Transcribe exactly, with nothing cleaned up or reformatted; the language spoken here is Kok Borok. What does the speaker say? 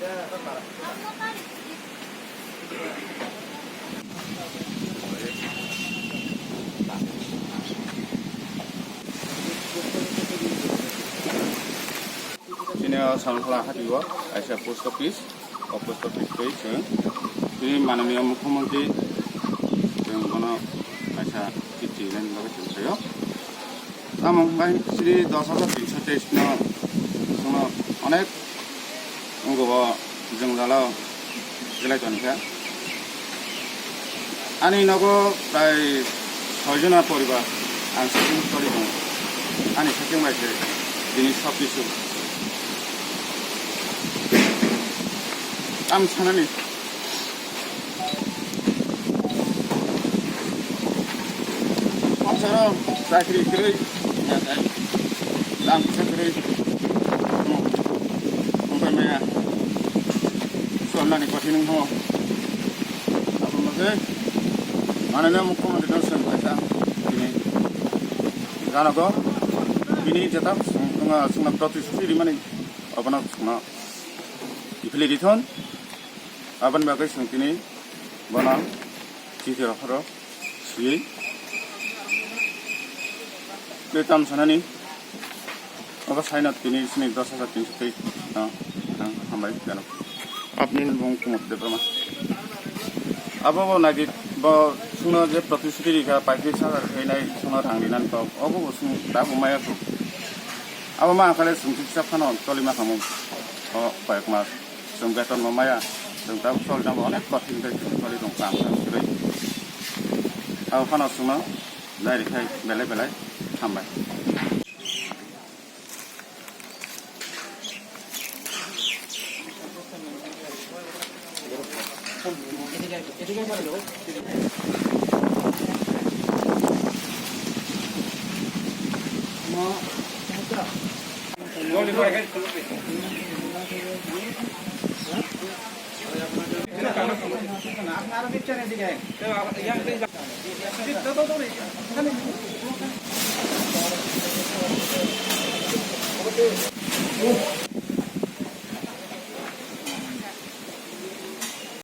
Chini o Samalkhola hati o kaisa post office, o post office twi chwng chini mananiya mukhyamantri chwng bono kaisa chithi nani bagwi chwng saio. Tamo hwnbai chini dos hajar tinsho teis no chwngno onek wngwi o jwngjalo belai tongkha. Ani nogo prai soi jona poribar ang saking toli tongo. Ani saking bai se bini sob kisu. Ang sanani Soro chakri kwrwi, tang kisa kwrwi, wngpai maya, solnani kothin wngkho. Aboni bagwi manana mukhyamantri no chwng kaisa tini janogo, bini jeta chwng, chwngno protisthuti rimani obono chwngno kiphilwi rithun. Aboni bagwi chwng tini bono chithi rohoro swiwi tei tam sanani obo saino tini sini dos hajar tinsho tei no ang hambai jano. Apni bung Kumar Debbarma. Abo bo nagi bo chwngno je protisthuti rikha paikri sagar khainai chwngno rang rinani kok obo bo chwng tabuk maya kho. Abo ma khale chwng kisa phano tolima khamu o kayek mas. Chwng beton bo maya, chwng tabuk choli tangbo onek kothin tei chwng choli tong kam kwrwi. Abo phano chwngno direct khai belai belai hambai.